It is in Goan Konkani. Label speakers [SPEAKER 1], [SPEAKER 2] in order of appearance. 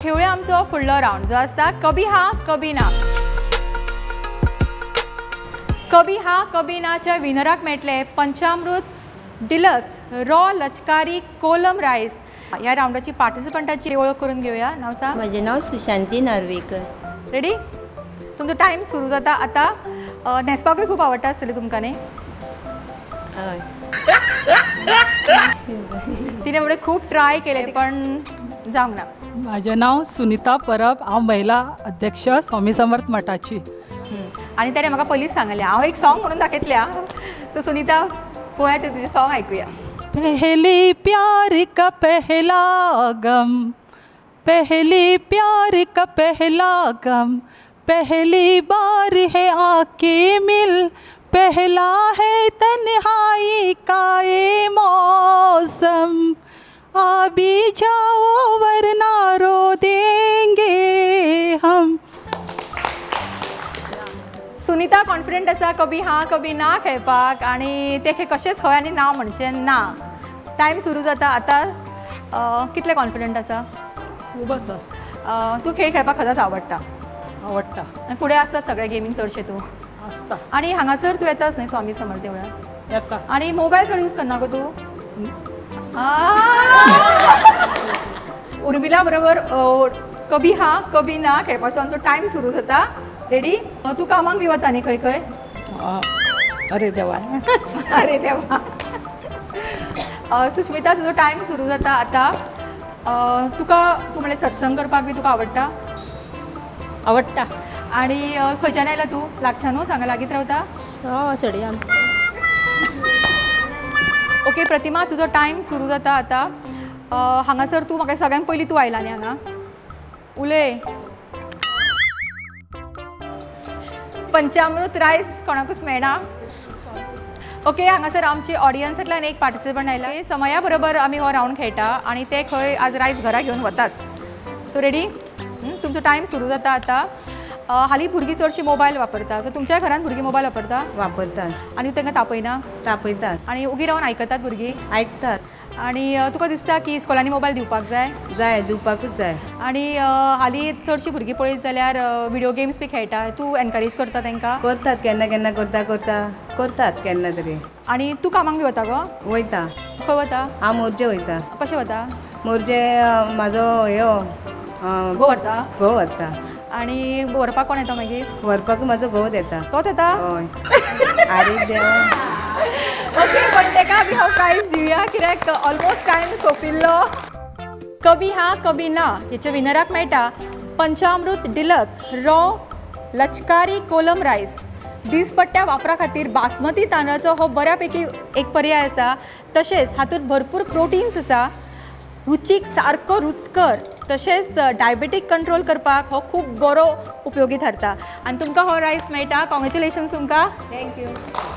[SPEAKER 1] खेळुया आमचो फुडलो रावंड जो आसता कभी हा कभी ना. कभी हा कभी नाच्या विनराक मेळटले पंचामृत डिलक्स रॉ लचकारी कोलम रायस. ह्या रावंडाची पार्टिसिपंटाची ओळख करून घेऊया. नाव सांग.
[SPEAKER 2] म्हजें नांव सुशांती नार्वेकर.
[SPEAKER 1] रेडी? तुमचो टायम सुरू जाता आता. न्हेसपाकूय खूब आवडटा आसतलें तुमकां न्ही?
[SPEAKER 2] हय.
[SPEAKER 1] तिने म्हणजे खूब ट्राय केले पण जावंक ना.
[SPEAKER 3] म्हाजें नांव सुनीता परब. हांव महिला अध्यक्ष स्वामी समर्थ मठाची.
[SPEAKER 1] आनी ताणें म्हाका पयलींच सांगलें हांव एक सॉंग म्हणून दाखयतलें. सो सुनीता पळोवया तें तुजें सॉंग आयकुया.
[SPEAKER 3] पहली प्यार का पहला गम, पहली प्यार का पहला गम, पहली बार है आके मिल, पहला है तन्हाई का ये मौसम, आ भी जाओ वरना रो देंगे हम.
[SPEAKER 1] सुनीता कॉन्फिडंट आसा कभी हा कभी ना खेळपाक आनी ते कशेंच हय आनी ना म्हणचें ना. टायम सुरू जाता आतां. कितले कॉन्फिडंट आसा?
[SPEAKER 3] खूब आसा.
[SPEAKER 1] तूं खेळ खेळपाक खरेंच आवडटा?
[SPEAKER 3] आवडटा.
[SPEAKER 1] आनी फुडें आसता सगळ्या गेमीन चडशें तूं
[SPEAKER 3] आसता.
[SPEAKER 1] आनी हांगासर तूं येताच न्ही स्वामी समर्थ देवळान?
[SPEAKER 3] येता.
[SPEAKER 1] आनी मोबायल चड यूज करना गो तूं? उर्मिला बरोबर कभी हा कभी ना खेळपाचो आमचो टायम सुरू जाता. रेडी? तूं कामाक बी वता न्ही खंय खंय?
[SPEAKER 4] अरे देवा.
[SPEAKER 1] अरे देवा. सुस्मिता तुजो टायम सुरू जाता आतां. तुका तूं म्हणल्यार सत्संग करपाक बी तुका आवडटा?
[SPEAKER 5] आवडटा.
[SPEAKER 1] आनी खंयच्यान आयला तूं? लागच्यानूच हांगा लागींच रावता?
[SPEAKER 5] हय, सडयान.
[SPEAKER 1] ओके प्रतिमा तुजो टायम सुरू जाता आतां. हांगासर तूं म्हाका सगळ्यांत पयलीं तूं आयला न्ही हांगा? उलय. पंचामृत रायस कोणाकूच मेळना. ओके हांगासर आमची ऑडियन्सांतल्यान एक पार्टिसिपंट आयला. समया बरोबर आमी हो रावंड खेळटा आनी ते खंय आज रायस घरा घेवन वताच. So ready? तुमचो टायम सुरू जाता आतां. हालीं भुरगीं चडशीं मोबायल वापरता. सो तुमच्या घरांत भुरगीं मोबायल वापरता?
[SPEAKER 2] वापरतात.
[SPEAKER 1] आनी तांकां तापयना?
[SPEAKER 2] तापयतात.
[SPEAKER 1] आनी उगी रावन आयकतात भुरगीं?
[SPEAKER 2] आयकतात.
[SPEAKER 1] आनी तुका दिसता की स्कुलांनी मोबायल दिवपाक जाय?
[SPEAKER 2] जाय, दिवपाकूच जाय.
[SPEAKER 1] आनी हालीं चडशीं भुरगीं पळयत जाल्यार विडियो गेम्स बी खेळटा. तूं एनकरेज करता तांकां?
[SPEAKER 2] करतात केन्ना केन्ना करता करता करतात केन्ना तरी.
[SPEAKER 1] आनी तूं कामाक बी वता गो?
[SPEAKER 2] वयता.
[SPEAKER 1] खंय वता?
[SPEAKER 2] हांव मोरजे वयता.
[SPEAKER 1] कशें वता?
[SPEAKER 2] मोरजे म्हाजो ह्यो
[SPEAKER 1] घोव व्हरता?
[SPEAKER 2] घोव व्हरता.
[SPEAKER 1] आनी व्हरपाक कोण येता मागीर?
[SPEAKER 2] व्हरपाक म्हाजो घोव येता.
[SPEAKER 1] तोच येता?
[SPEAKER 2] हय. आरे देवा.
[SPEAKER 1] ओके पण तेका आमी हो प्रायज दिवया कित्याक ऑलमोस्ट टायम सोंपिल्लो. कभी हा कभी ना हेच्या विनराक मेळटा पंचामृत डिलक्स रॉ लचकारी कोलम रायस. दिसपट्ट्या वापरा खातीर बासमती तांदळाचो हो बऱ्यापैकी एक पर्याय आसा. तशेंच हातूंत भरपूर प्रोटीन्स आसा. रुचीक सारको रुचकर तशेंच डायबेटीक कंट्रोल करपाक हो खूब बरो उपयोगी थारता. आनी तुमकां हो रायस मेळटा. कॉंग्रेच्युलेशन्स तुमकां.
[SPEAKER 2] Thank you.